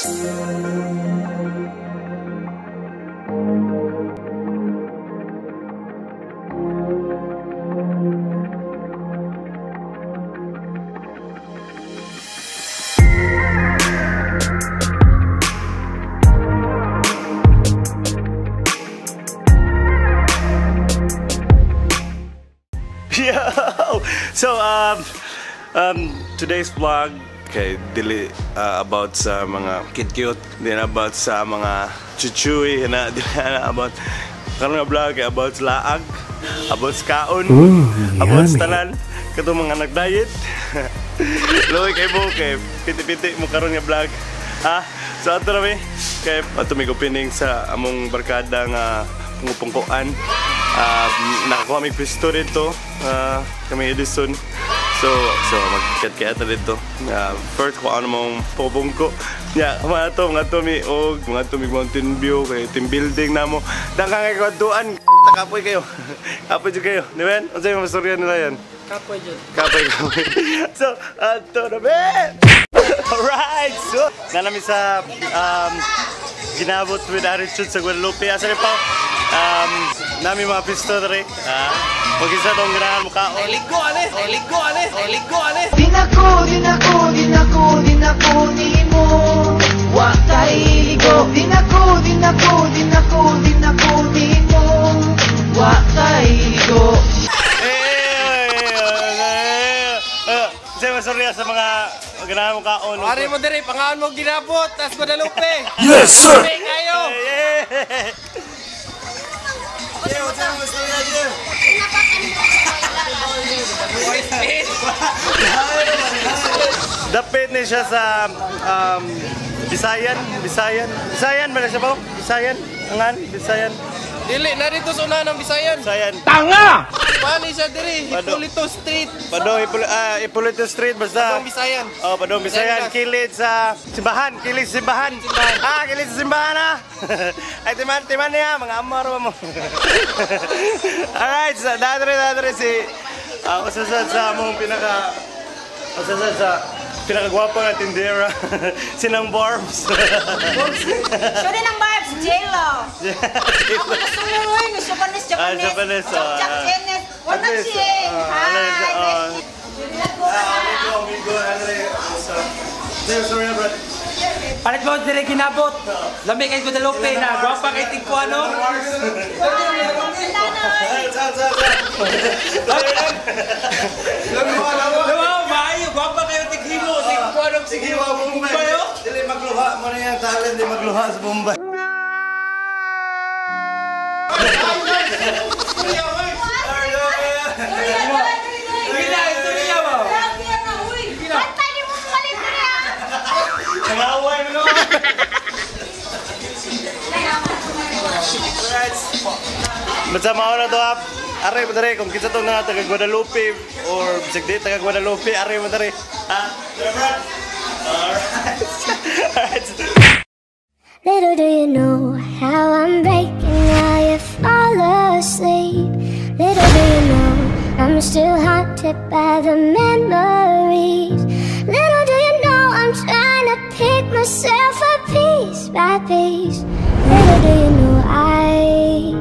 Yo! So, today's vlog kay dili about sa mga cute-cute, di na about sa mga chuchuy, na di na about karon nga vlog kay about sa laag, about sa kaon, about sa tanan, katong mga nag-diet. Luoy kay mo kay piti-piti mo karon nga vlog. Ha? So ato na mi kay ato mi opening sa among barkada nga pungpungkoan. Nakakuha mi pisto dito, kami Edison. So magkat-kat na dito. First ko ano mong pupungko. Nya, mga to mi og mga to mi Mountain View kay team building namo. Dangka kay kaduan, kapoy kayo. Kapoy jud kayo. Di ba? Unsay mga istorya nila yan? Kapoy jud. Kapoy, kapoy. So, ato na mi. Alright. So, nanami sa Ginabot with Attitude sa Guadalupe. Asa ni pa? Nami mga pisto dre. Pag isa tong ganahan mo kaon. Ligo ane, ligo ane, ligo ane. Dinako, dinako, dinako, dinako nimo. Wa kay ligo. Dinako, dinako, dinako, dinako nimo. Wa kay ligo. Sa sorry sa mga ganahan mo kaon. Ari mo diri, pangaon mo Ginabot, tas Guadalupe. Yes, sir. Kayo. Dapit ni siya sa Bisayan, Bisayan. Bisayan ba na siya po? Bisayan? Angan? Bisayan? Dili, narito sa unahan ng Bisayan. Bisayan. Tanga! Paano siya diri? Pado. Hipolito Street. Pado, Hipolito Street, basta. Padong Bisayan. Oh, Padong Bisayan. Kilid sa simbahan. Kilid sa simbahan. Simbahan. Ah, kilid sa simbahan ah. Ay, timan, timan niya. Mga amar mo. Alright, so, dadre si usasad sa among pinaka usasad sa pinakagwapo nga tindera. Sinang Barbs. Sure ng Barbs, J-Lo. Ako gusto mo yun, Japanese, Ah, Japanese. Japanese, ah. Jack Janet. At Wala least, siya. ah, Hi. Amigo, amigo, Andre. Sorry, bro. Palit mo dire Ginabot. Lami kay Guadalupe na gwapa kay tigkuano. Luwa, maayo gwapa kayo tighimo tigkuano Sige, wa Bombay. Dili magluha mo na yung talent, di magluha sa Bombay. Sige na, istorya mo. Bantay ni mo palit niya. Nangaway mo no. Basta mao na to ha. Are mo dere kung kinsa tong nga taga Guadalupe or bisag di taga Guadalupe, are mo dere. Ha? Alright. Alright. Little do you know how I'm breaking while you fall asleep. Little do you know I'm still haunted by the memories. Little do you know I'm trying to pick myself up piece by piece. Little do you know I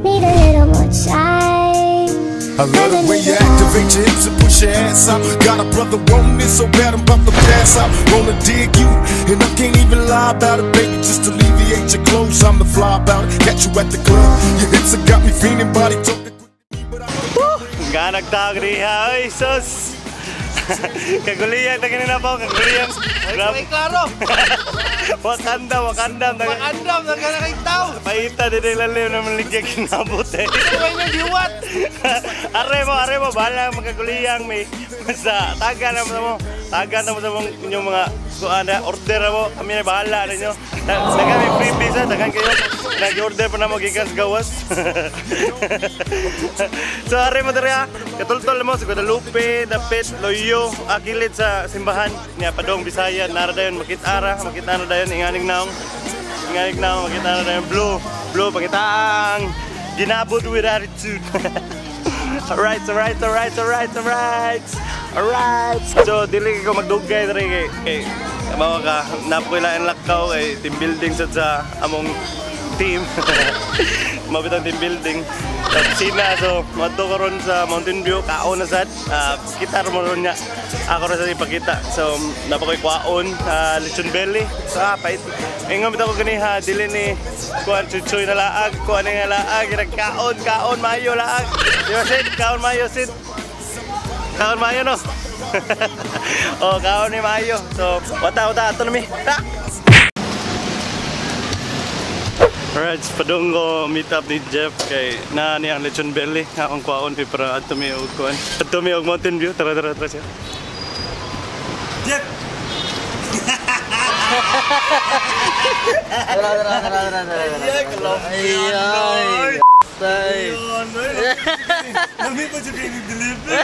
need a little more time. I love the way you activate your hips and push your ass out. Got a brother wanting it so bad I'm about to pass out. Wanna dig you, and I can't even lie about it, baby. Just alleviate your clothes, I'm the fly about it. Catch you at the club, your hips have got me feeling, body talking quick to me, but I Ganag tag riha, oy sus. Kaguliyang ta kanina po, kaguliyang. Ay, klaro. Wakanda, Wakanda. Makandam, nagkana kay tao. Paita din ang lalim na maligya kinabot eh. Ito ba yung giwat? Are mo, bahala magkaguliyang may basta taga na mo, taga na mo sa mong inyong mga kuan na order na mo, kami na bahala ninyo. Dagan may freebies ha, dagan kayo. Nag-order pa na mo gikan sa gawas. So are mo diri ha, katultol mo sa Guadalupe, dapit, Loyo, kilid sa simbahan niya Padong Bisayan, nara dayon makit-ara, makita na dayon inganing naong. Inganing naong makita na dayon blue, blue pakitaang Ginabot with attitude. Alright, alright, alright, alright, alright. Alright. So dili ko magdugay diri kay Mawa ka, napukilaan lakaw kay team building sa among team. Mabit ang team building. Sina, so madto ko ron sa Mountain View, kaon na sad. Kita mo ron niya. Ako ron sa ipakita. So napakoy kwaon, lechon belly. Pait. Ingon bitaw ko ganiha, dili ni kuan chuchoy na laag, kuan nga laag, kaon, kaon mayo laag. Di ba Sid? Kaon mayo Sid. Kaon mayo no. Oh, kaon ni mayo. So, wata wata ato na mi. Ta. Alright, padung ko meet up ni Jeff kay na niya ang lechon belly akong kwaon para adto mi og kuan. Adto mi og Mountain View. Tara tara tara siya. Jeff. Tara tara tara tara tara. Ay ay. Nami pa siya kayo deliver.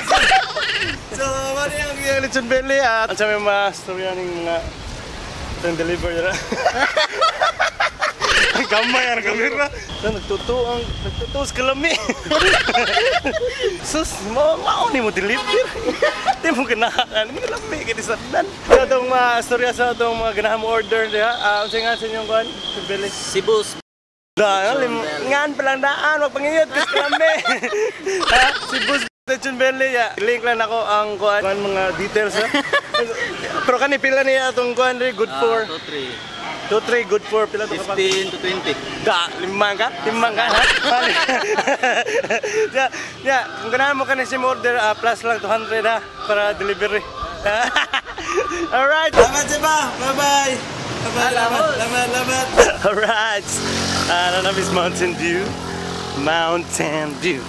So, mali ang lechon belly at sa may mga story ning mga itong deliver dira. Ang gamay ang kamera. So, nagtutuo sa kalami. Sus, mao ni mo deliver. Di mo ganahan. Ang kalami kini sa tanan. Sa atong mga storya sa atong mga ganahan mo order diha. Unsa nga sa inyong kuan? Lechon belly. Cebu's Daan, ngan pa lang daan, wag pangiyot kasi kalami. Ha? Cebu's Lechon Belly, ya. Link lang ako ang kuan mga details ha. Pero kani pila niya atong kuan ri good for 2 3. 2 3 good for pila to ka pa? 15 to 20. Da, limang ka? Limang ka ha? Ya, ya, kung ganahan mo kani si order plus lang 200 ha para delivery. Alright. Salamat Jeff. Bye-bye. Bye-bye. Lamat, lamat, lamat. Alright. Ano is Mountain View. Mountain View.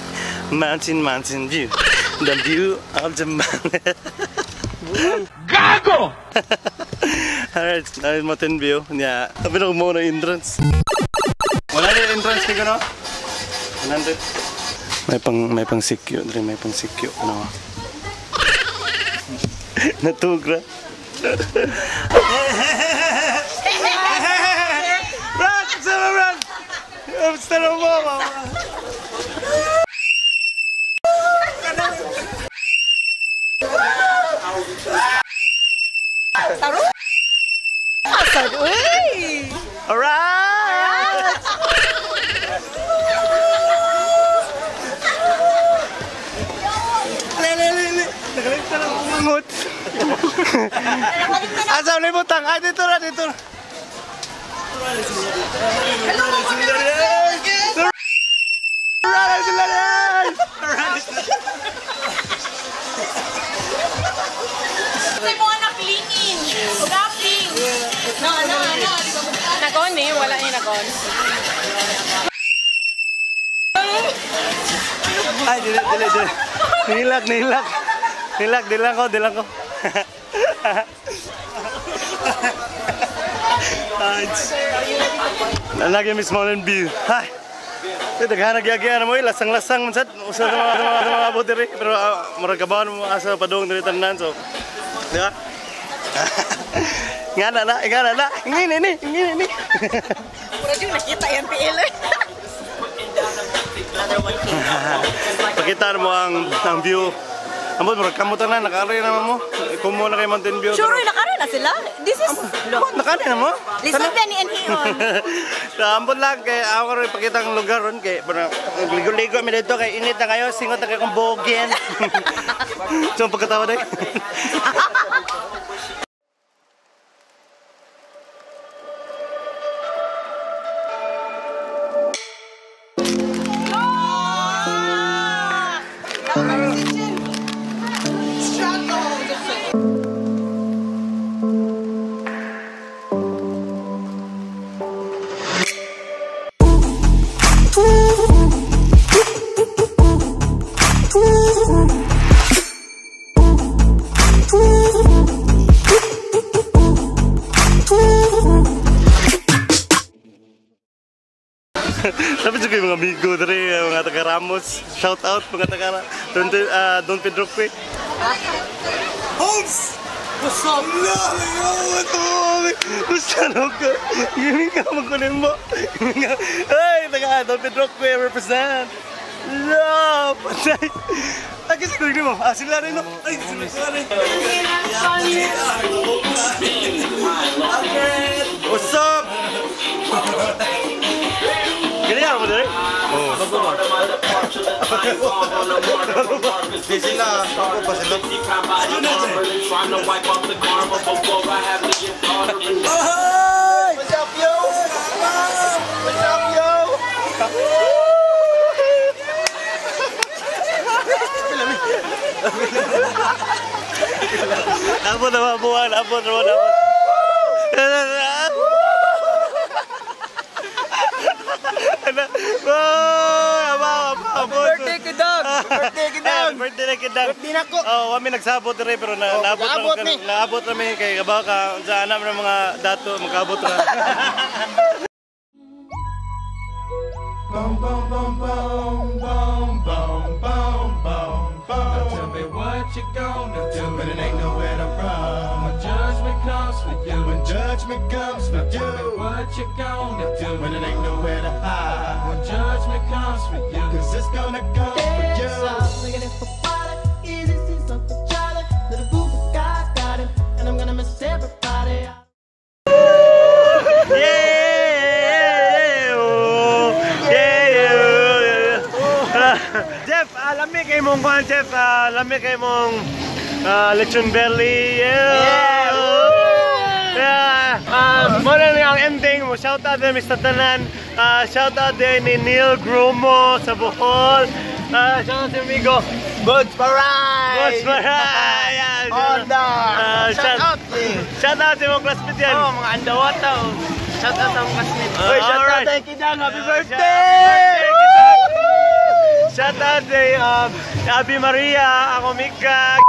Mountain, Mountain View. The view of the mountain. Gago! Alright, now is Mountain View. Yeah. Sabi na mo na entrance. 100 entrance kayo no? 100. May pang sikyo, dre, may pang sikyo. Ano? Natugra. Run! Sama run! Amsterdam mo, mama. Asad, uy! Alright! Le, le, le, le. Nakalimtan ang umangot. Asa mo butang? Ay, dito na, dito na. Sa mo anak lingin. Rapping. No, no, no. Nagon eh, wala ni nagon. Ay, dili, dili, dili. Nilak, nilak. Nilak, dilang ko, dilang ko. Lagi Miss Mountain View. Hi. Ito, daghan nagyagian mo, lasang-lasang man sad. Usa sa mga abot diri, pero murag kabaon mo asa padung diri tanan so. Di ba? Nga na na, nga na na. Ngini ni, ngini ni. Murag yung nakita yan PL. Pakita mo ang view. Ambot murag kamot na nakaari na mo. Kumo na kay Mountain View. Sure, nakaari na sila. This is Nakaari na mo. Lisod na ni Enhion. So, ambot lang kay ako rin pakita ang lugar ron kay para ligo-ligo mi dito kay init na kayo, singot na kayo kung bogin. So pagkatawa day. Dapat juga yung mga amigo dre, mga taga Ramos. Shout out mga taga Don Pedro Cue. Holmes! What's up? No, Gusto ka. Gini ka magkunin mo. Ay, taga Don Pedro Cue represent. La, patay. Ay, kasi kung mo. Ah, sila rin, no? Ay, sila rin. What's up? Ganyan mo dali? Oo. Di sila, ako pa sila. What's up, yo? What's up, yo? Abot na mabuhan, abot na abot. Happy Birthday kidang! Birthday kidang! Birthday na kidang. Birthday na ko! Oh, kami nagsabot rin pero na, naabot na naabot na kay kabaw ka sa anam ng mga dato magkaabot ra. Bum bum bum bum bum bum bum bum bum. Now tell me what you gonna do When it ain't nowhere to run. when judgment comes for you. When judgment comes for Now tell me you. what you gonna do When it ain't nowhere to hide. when judgment comes for you. 'Cause it's gonna come for you. And I'm gonna miss everybody. Yeah! Oh! Yeah! Jeff, lami kay mong kuan, Jeff. Lami kay mong lechon belly. Yeah! Yeah! Mo na ang ending mo. Shout out din Mr. Tanan. Shout out din ni Neil Grumo sa Bohol. Shout out sa amigo. Goods paray! Boss Maray! Yeah, Onda! Shout Shout out! Shout out sa mong classmate yan. Oh, mga andawata. Oh. Shout out sa mga classmate. Uy, shout out Alright. kay Kidang! Happy birthday! Shout out kay Abby Maria, ako Mika,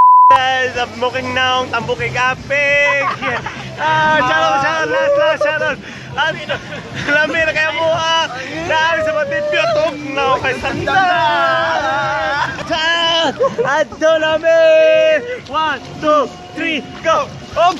sa Muking Naong, Tambuking Apig. Shout out, shout out, last, last, shout out. Lami na kaya mo, ah. Dahil sa matipyo, tug na kay Santa. Shout! Adto namin! 1, 2, 3, go! Oh!